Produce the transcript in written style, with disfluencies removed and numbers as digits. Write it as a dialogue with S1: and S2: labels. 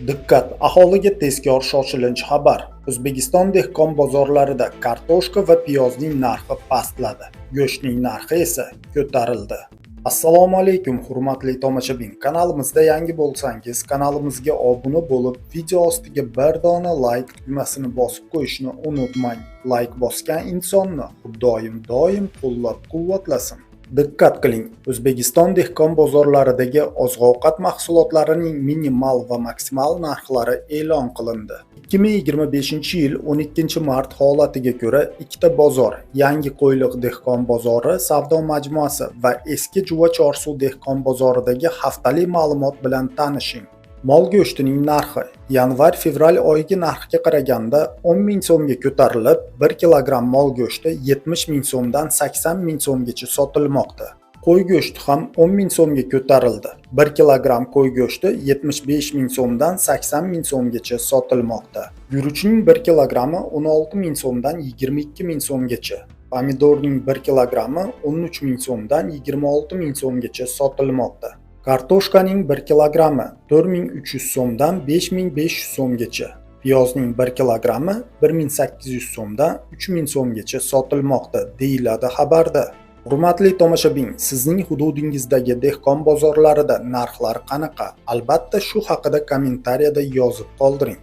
S1: Diqqat, aholiga tezkor shoshilinch xabar. O'zbekiston dehqon bozorlarida kartoshka va piyozning narxi pastladi. Go'shtning narxi esa ko'tarildi. Assalomu alaykum, hurmatli tomoshabin. Kanalimizda yangi bo'lsangiz, kanalimizga obuna bo'lib, video ostiga bir dona like tugmasini bosib qo'yishni unutmang. Like bosgan insonni Xudoyim doim qo'llab-quvvatlasin. Diqqat qiling, O'zbekiston dehqon bozorlaridagi oziq-ovqat mahsulotlarining minimal va maksimal narxlari e'lon qilindi. 2025-yil 12-mart holatiga ko'ra ikkita bozor, Yangi Qo'yliq dehqon bozori savdo majmuasi va Eski Juva Chorsu dehqon bozoridagi haftalik ma'lumot bilan tanishing. Mol go'shtining narxi yanvar-fevral oyigi narxga qaraganda 10 ming so'mga ko'tarilib, 1 kilogramm mol go'shti 70 ming so'mdan 80 ming so'mgacha sotilmoqda. Qo'y go'shti ham 10 ming so'mga ko'tarildi. 1 kilogramm qo'y go'shti 75 ming so'mdan 80 ming so'mgacha sotilmoqda. Guruchning 1 kilogrammi 16 ming so'mdan 22 ming so'mgacha. Pomidorning 1 kilogrammi 13 ming so'mdan 26 ming so'mgacha sotilmoqda. Kartoshkaning 1 kilogrammi 4300 so'mdan 5500 so'mgacha. Piyozning 1 kilogrammi 1800 so'mdan 3000 so'mgacha sotilmoqda, deyiladi xabarda. Hurmatli tomoshabin, sizning hududingizdagi dehqon bozorlarida narxlar qanaqa? Albatta shu haqida kommentariyada yozib qoldiring.